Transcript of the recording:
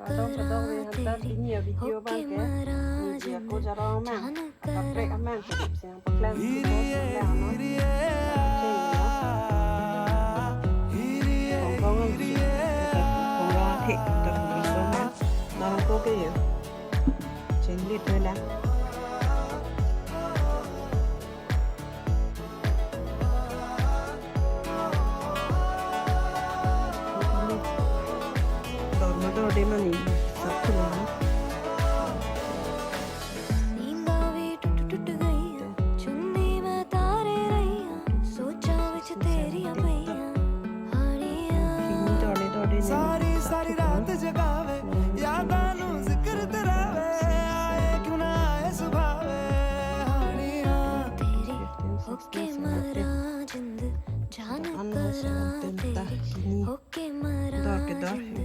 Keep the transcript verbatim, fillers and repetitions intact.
Kadokave hanta pini a-video abang ke, neli ako jarong amang, kaprek amang, sing paklangsi post nanglang non. Hong Kong an si, Hong Kong athe, ta Hong Kong an, non ko ke yo. Chenglit dolang. Dorma dorde mani, sab khulona. नींद आवे टूट टूट गईया, चुन्नी में तारे रईया, सोचां विच तेरिया पईया, हानिया। Dorde dorde neli sab khulona. सारी सारी रात जगावे, यादां नू जिक्र तेरा वे, आए क्यों ना आए सुभावे, हानिया। तेरी होके मरा जिंद, जान करा तेरी, होके मरा जिंद,